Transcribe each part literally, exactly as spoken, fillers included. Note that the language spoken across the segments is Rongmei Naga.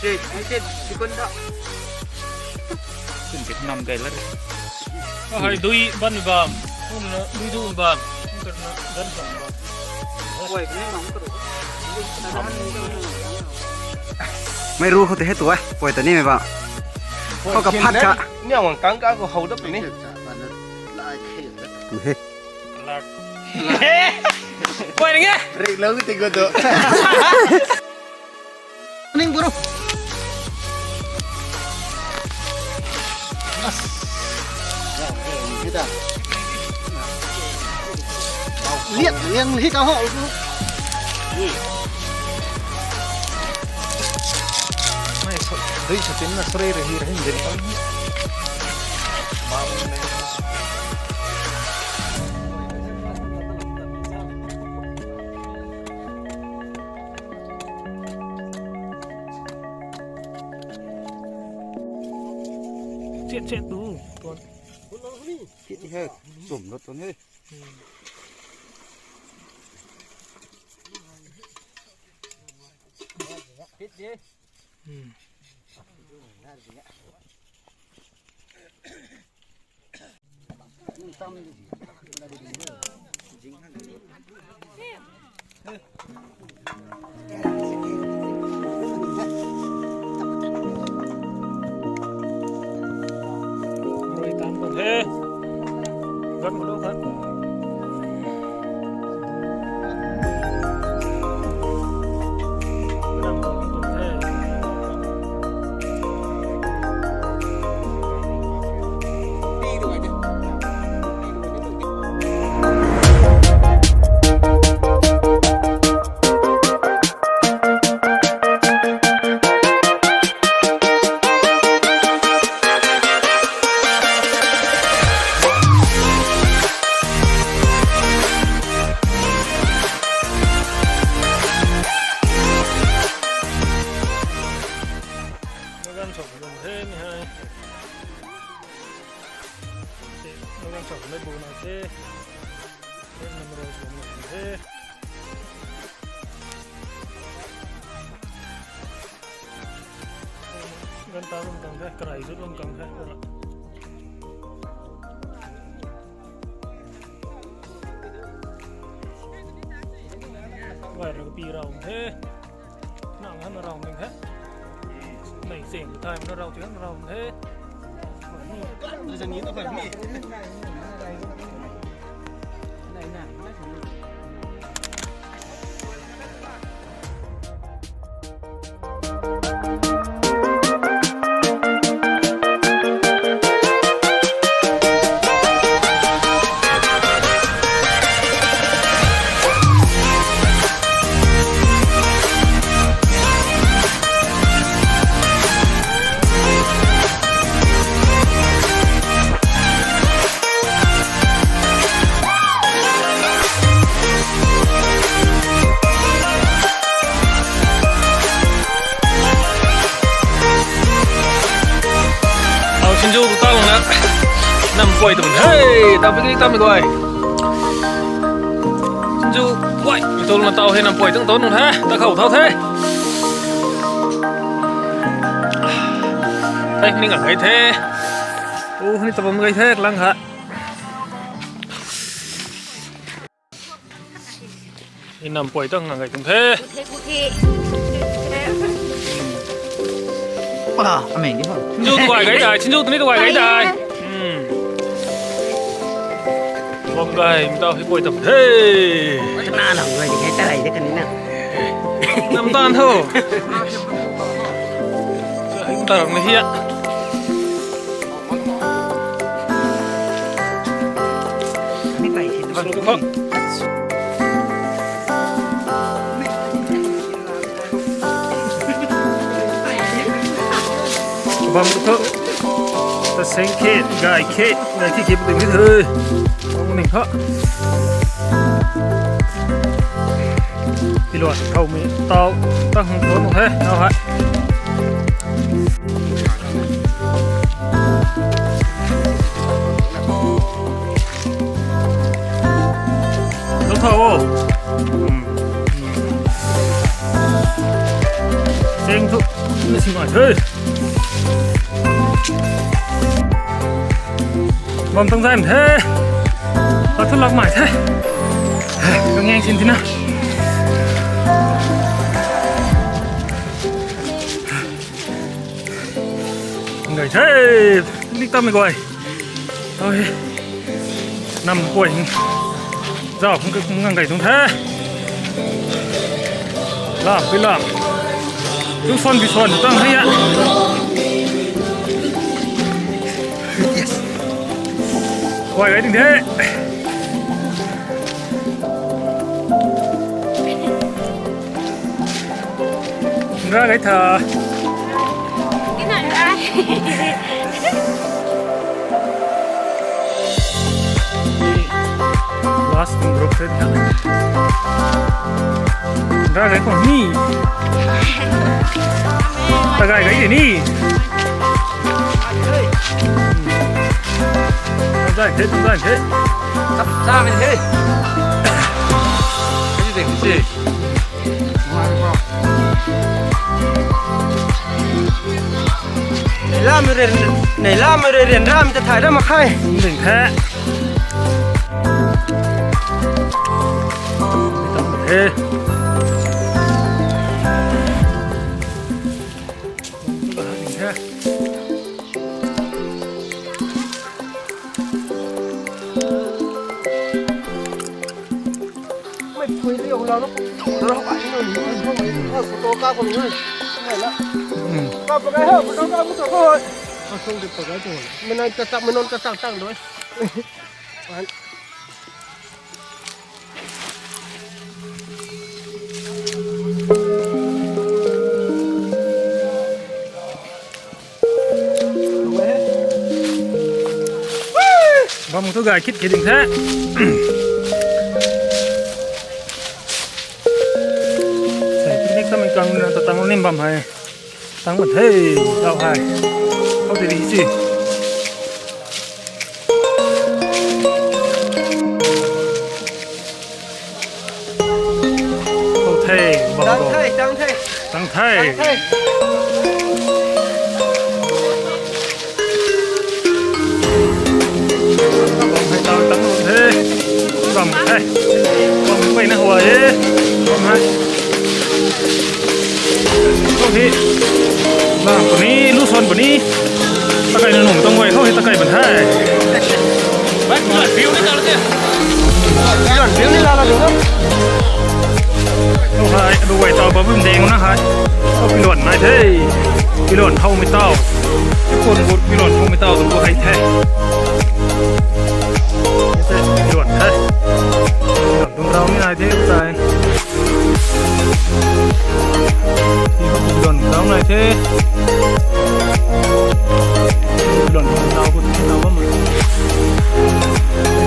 Che, che, chicken da. Chun ke nam kai la. Hai dui ban bam. Kum na dui du bam. Kum na gan bam. Wai, ni nam ka ru. Mei ru khou tei hei tu e, poi ta ni mei ba. Khou ka phat ka. Ni awang kang ka khou hou dap ni. He. Poi ring e. Rik lou ti ko tu. Ning bro. Liang, liang hi ka ho. Dui sa tin na srei rahi rahi din pa. Chet chet tu. Tuan. Kit ni he, chum lo tuan he. Kit ni. Hmm. Sa mei bu na the. Number one the. Ganv ta lung kang the, karai zu lung kang the. Wai ra pi rau the. Nang han rau ning the. Nei seng thai na rau ti han rau the. Au, sinju tu tau na. Nam pui tu. Hey, tau picnic tau mei guay. Sinju, guay. Tu na tau he nam pui tung tau nung he. Ta khou thau the. Hey, ning a gai the. U, ni ta bam gai the, lang ha. Inam pui tang ngang kai tung the. Ah, ameng di ho. Chinju tu kai kai dai, chinju tu ni tu kai kai dai. Hmm. Bam kai, mtau hi pui tam the. Na lam kai di kai tarai de kan ni na. Nam tan ho. Mtau ni hiya. Bam tu. Ta seng khe, gai khe, gai khe khe pui ni the. Bam ni kha. Pilot thau mi tau, tang hung tuan he, tau hai. Tau thau o. Hmm. Seng thu, na si mai the. Bam tang zai the. Lak thu lak mai the. Kang ngang sin tina. Ngai the. Lik tam mi guay. Oi. Nam pui. Zau, kung kung ngang kai tung the. Lam, pi lam. Tu suan pi suan tang the ya. Yes. Kuai kai ding the. Ra kai tha. Ki nai ra. Last group set tha. Ra kai ko ni. Ta kai kai ni. Zai the, zai the. Sap sa min the. Ni ding si. Nei lam re, nei lam re ren ram ta thai ram khai. Ding the. He. Mei pui liu lau na pu lau bai nu ni, photo ka ko ni. Nai la. Ka pakai ha, photo ka photo ko. Mei nai ta tak, mei non ta tak tak doi. Bam tu gai kit kit ding the. Sai picnic ta mei kang na ta tang nim bam hai. Tang bam the, tau hai. Khou ti di si. Tang the. Bam hei tang, tang lun the. Bam the. Bam hei na hua e. Bam hei. Khou hei. Lang puni, lu suan puni. Takai na nung tang guay khou hei takai ban the. View ni la la de. View ni la la de. Khou hei, lu guay tau ba bum ding na hei. Khou piluan nai the. Piluan how mi tau. Khou bu piluan how mi tau tu khou hei the. Piluan the. Piluan tung rau ni nai the, tai. Piluan rau nai the. Piluan tung rau bu tung rau bam.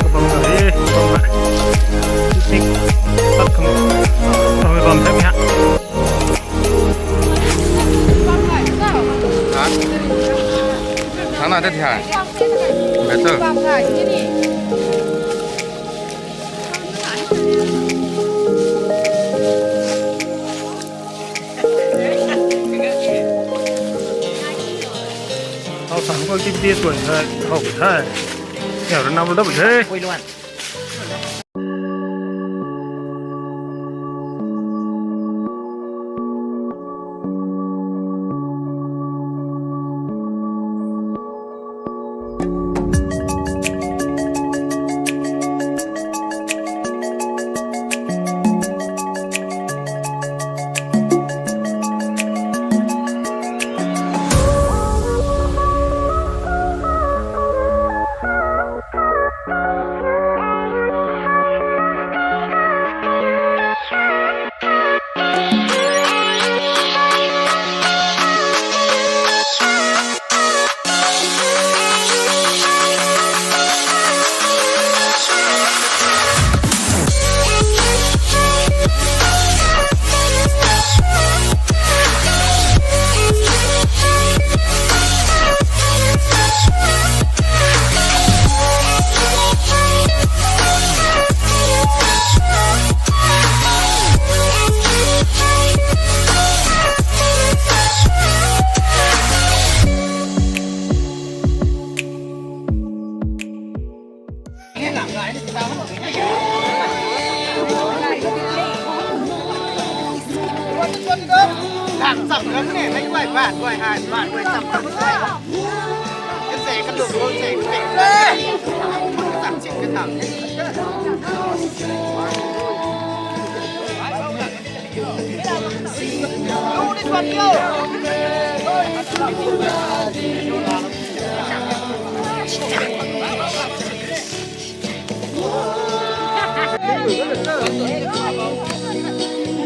Kabam ka he, kabam ka. Picnic. Pat kham. Kabam the mi ha. Hah? Thangc na the thi hei. Better. How sang ko activity tuan the, how the. Ya, rana bol da bol the.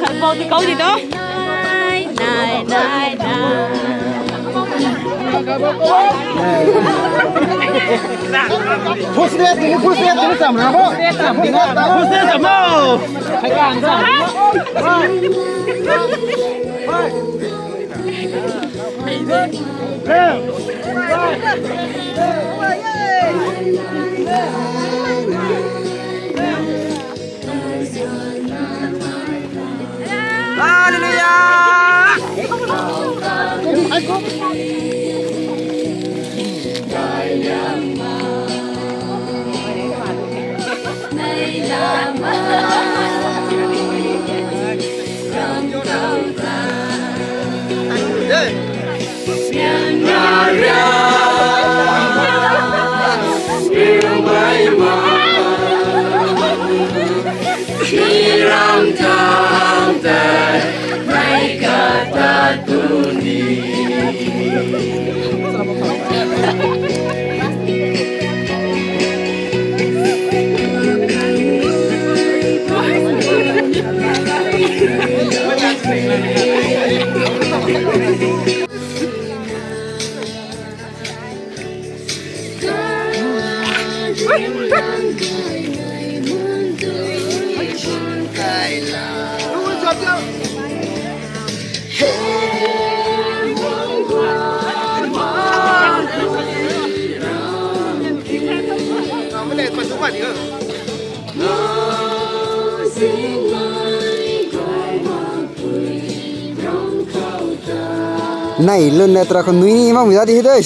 Khat bou ti kau di do. Nai, nai, nai, nai. First date ni, first date ni tam na bo. First date tam bo. Hallelujah! Nei lun na tra khou nui ni makmei za di hei de.